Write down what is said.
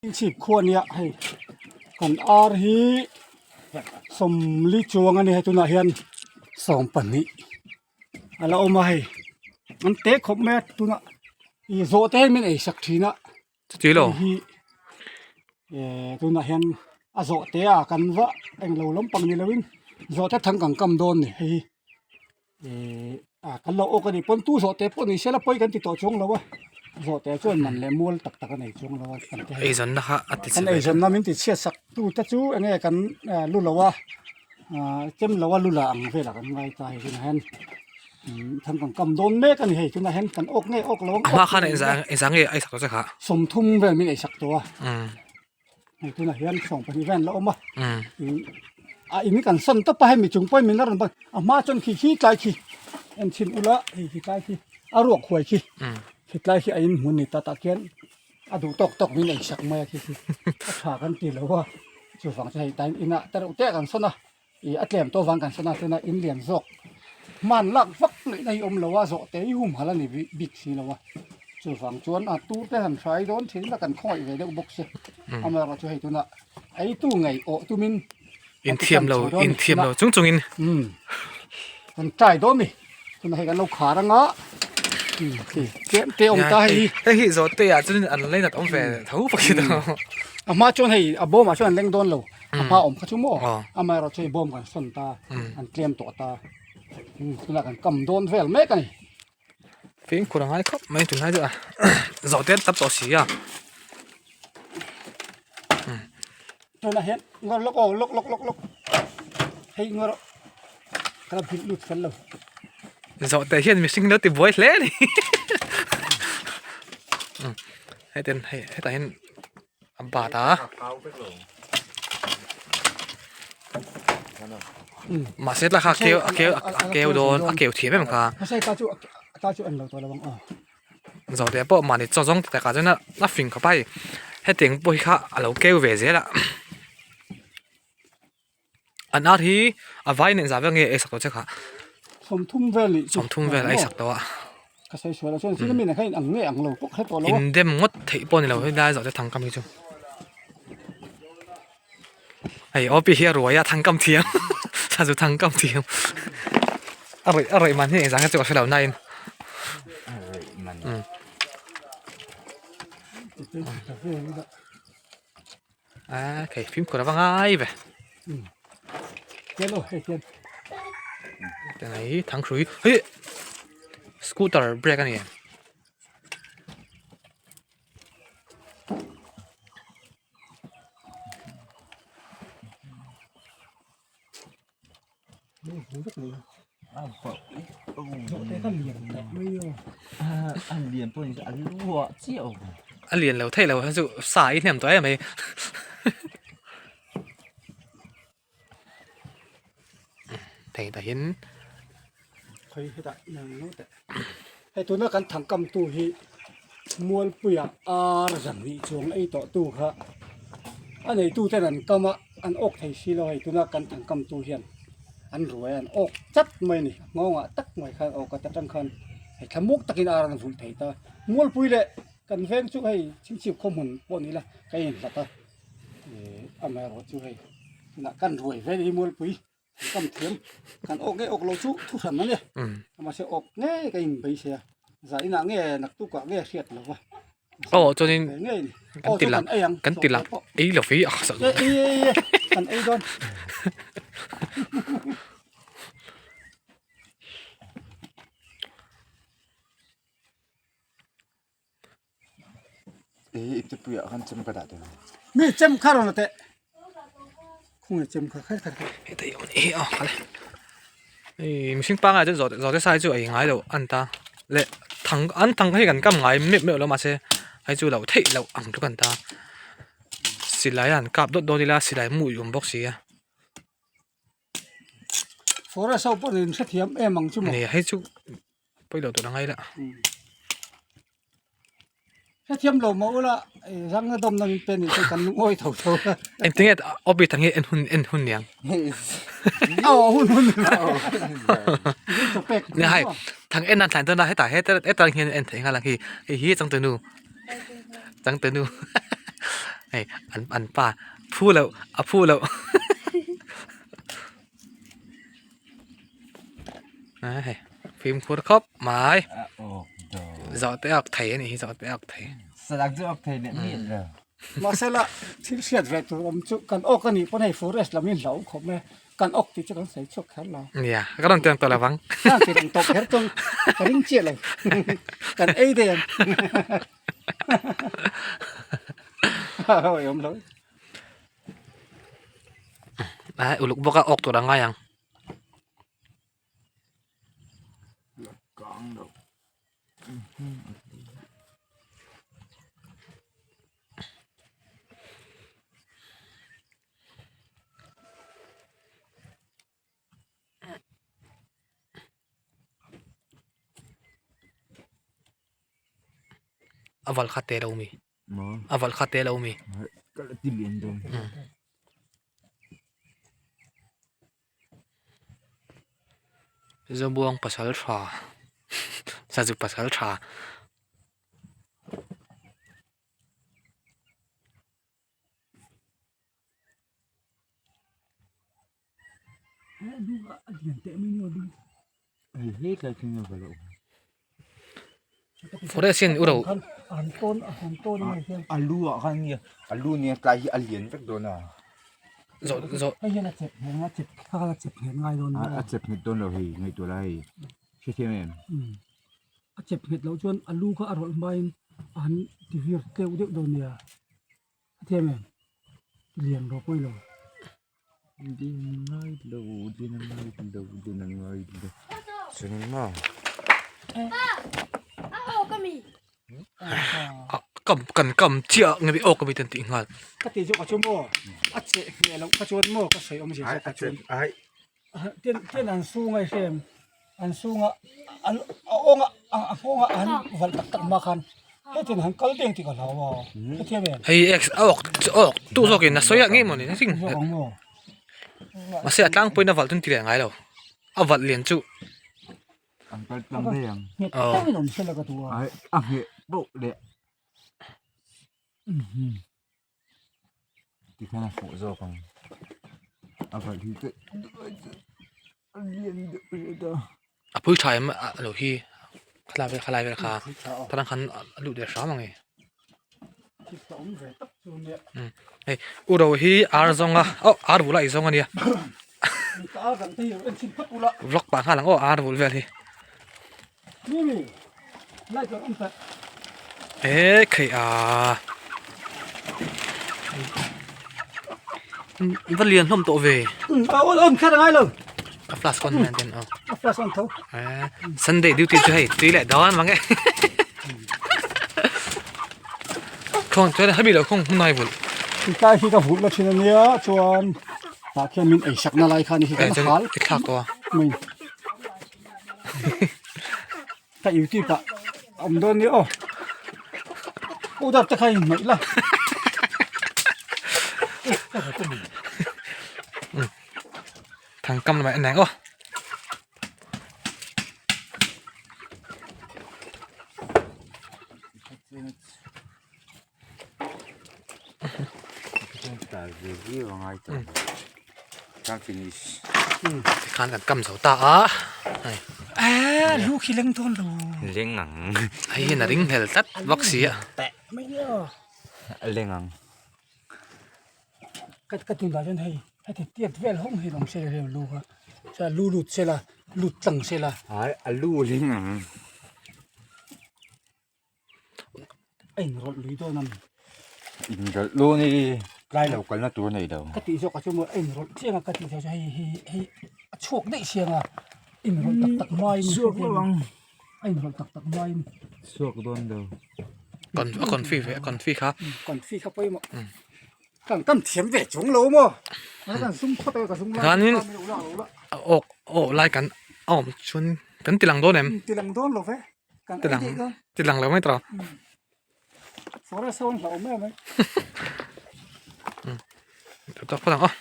Chhip khua nia hei kan ar hi sawmli chuang a ni hei tunah hian 20 a la awm a hei an te khawp mai a tunah ih zawh te hian min ei sak thin a Chuti lo. Hei hi eh tunah hian a zawh te a kan va englo lampang ni lovin zawh te thang kan kam dawn a ni hei hi eh a kan lo awk a nih pawn tu zawh te pawh ni se la pawi kan ti tawh chuang lo a zawh te chuan man leh mual tak tak a nei chuang lo a kan ti hei Eizawnna kha a ti kan chhe ve eizawnna min ti chhiat sak tu te chu enge kan lu lo a ah chem lo a lu la ang velah kan ngai ta hei tunah hian thang kan kam dawn mek a ni hei tunah hian kan awk nge awk lo ang A hma khan engzah engzah nge a eisak tawh che kha 30 vel min eisak tawh a hei tunah hian 12 vel an la awm a a in kan sawn tawp a hemi chung pawhin min la rawn ban a hma chuan khi khi tlai khi en chhin ula hei khi tlai khi a ruak huai khi khi tlai khi a in hmun ni ta tah khian a duh tawk tawk min eisak mai a khi khi a tha kan ti lo a chuvang chu hei tain inah te reuh te kan sawn a. Ih a tlem tawh vang kan sawn a tuna in lian zawk hman lak vak ngaihna hi awm lo a zawh te hi humhalh a ni bik si lo a chuvang chuan a tur te han hrai dawn thin a kan khawngaih ve deuh bawk si amaherawh chu hei tuna ei tu ngei awh tumin in thiam lo in thiam lo chung chungin umm kan try dawn a ni tuna hei kan lo khar anga umm khi tlem te awm ta hei hi hei hi zawh te ah chuan an lei nat awm ve tho pakhat a hma chuan hei a bawmah chuan an leng dawn lo. A hma awm kha chu maw amaherawh chu hei bawm kan sawn ta an tlem tawh ta tunah kan kam dawn vel mek a ni. Fimkhur a ngai khawp mai tunlai chu a zawh te an tam tawh si a. Tunah hian ngawr lawk aw lawk lawk lawk lawk hei ngawr ka la bilh lut fel lo. Zawh te hian mihring lo ti buai hle a ni. Hei ten hei hetah hian. A bat a mahse tlai kha a keu a keu a keu dawn a keu thiam em kha zawh te pawh mahni chaw zawng takah chuan a fing khawp a hei hetiang pawh hi kha a lo keu ve zel a an ar hi a vai nen zah vel nge ei sak tawh che kha 30 vel a ei sak tawh a. Ka sawi sual a chuan thil mi kha in ang nge ang lo pawh hre tawh lo a. In dem ngawt theih pawh ni lo helai zawh te thangkam hi chu. Hei OP hi a ruai a thangkam thiam sa chu thangkam thiam a rawih a rawih man hi engzah nge chu ka hre lo na in. A thei fimkhur ava ngai ve. Tian aw hei tian. Tian hei thanghrui hei scooter brake a ni em. A lian lo theih lo hi chu sa i hnem tawh em mai thei tahin Hei tuna kan thangkam tu hi Mualpuia ar zan nih chuang ei tawh tu kha a neitu ten an kam a an awk thei si lo hei tuna kan thangkam tu hian an ruai a an awk chat mai a ni nghawngah tak mai khan awk a ta tang khan hei thlamuk takin ar an vulh thei ta Mualpui leh kan veng chu hei chhingchhip khaw hmun pawh ni ila ka inhlat a ih amaherawhchu chu hei tunah kan ruai ve a ni Mualpui. Kam thiam kan awk nge awk lo chu thu hran a ni mahse awk nge ka in beisei a zah inah nge naktuk ah nge hriat lo va aw chuanin kan ti lang kan ti lang ei lo hi a sak ei ei ei kan ei dawn Mi chem kha rawn la teh khawnge chem kha kher kher hei hei a kha le hei mihring pangngai chuan zawhte zawhte sai chu a ei ngai lo an ta leh thang an thang hi kan kam ngai meuh meuh lo mahse hei chu loh theih loh ang chu kan ta silai a han kap dawt dawt ila silai hmuh i awm bawk si a. Forest ho pawh in hrethiam em ang chu maw. Nia hei chu pawi lo tur a ngai la. Hrethiam lo mah ula rang na dawm na min pe ni chu kan lungawi tho tho. Engtin nge obi thang hi en hun en hun niang. Aw hun hun. Nia hai thang en nan thlai dawn a hetah hetah hian en theih nghal ang hi hei hi changtunu changtunu. Hei an an pa phu loh a phu loh a hei fimkhur khawp mai zawhte a awk thei a nih hi zawhte a awk thei. Mahsela thil hriat ve tur awm chu kan awk a nih pawn hei forest lam hi hlauh khawp mai a, kan awk tih chu kan sawi chhuak kher lo. Nia, ka rawn tiang tawh lo vang. Ka rawn tiang tawh kher chuan ka ring chiah lo. Kan ei daih ang. Awih awm lo. Ai uluk bawk a awk tur a ngai ang. A valh kha te lo mi a valh kha te lo mi. Zobuang pasal tha sazu pasal tha. Forest hian uro zawh zawh A chep nghet loh chuan a lu kha a rawlh hmain a han ti vir tleuh deuh dawn nia. A thiam em? Ti lian rawh pawi lo. Kam kan kam chiah nge mi awk ami ten tih nghal. Ka ti zawk a chu maw a cheh ngheh loh kha chuan maw ka sawi awmzia zawk kha chuan. Tin tin an sung a i hrem an sunga an a awnga a nghawng a an valh tak tak hma khan hetin han kal deng tih ka hlau a hetiang em hei x a awk a awk tu zawkin a sawi ah ngei mawni hring mahse a tlangpuiin a valh chu ti leh ngai lo a valh lian chu an kal tlang daih ang nghet takin awm sela ka duh a a ngheh poh leh Tikhian a fuh zawk ang a valh hi chu a lian deuh riat a. A pui tha em a lo hi khalai vel khalai vel kha tah khan a lut leh hram ang e. Hei u ro hi ar zawng a aw ar bul a ei zawng a nia vlog pah nghal ang aw ar bul vel hi. E khai a va lian hlawm tawh ve a flask on nen ten aw a flask on tho Sunday duty chu hei tui leh dawn mang e khawng chuan hemi lo khawng hun ai vul tlai hi ka vulh la thin ania chuan tah khian min ei sakna lai khan hi kan hal i thlak tawh a Ka youtube ah a awm dawn nia aw. Powder te kha in hnawih la. Thang kam lamah en ang aw. Tikhan kan kam zo ta a hei eh lu khi leng dawn lo leng ang hei hian a ring hlel tlat vak si a leng ang ka ka tin dah chuan hei heti tiat vel hawng hi awm se la lu kha chuan lu lut se la lut tlang se la ai a lu leng ang. A inrawlh lui dawn a ni. Inrawlh dawn i tlai lo kalna tur a nei lo. Ka tih zawk ah chuan maw a inrawlh chiang a ka tih zawk chu hei hi hei a chhuak daih siang a inrawlh tak tak hmain Chhuak lo ang. A inrawlh tak tak hmain. Chhuak dawn lo. Con a confi ve a confi kha. Confi kha pawimawh. Kan kan thiam ve chung lo maw. Kan sum phawt a ka sum lai. Khanin a awk awk lai kan a awm chuan kan ti lang dawn em? Ti lang dawn lo ve. Ti lang ti lang lo mai tawh. Forest ho an hlauh awm em mai. Tawk phawt ang aw.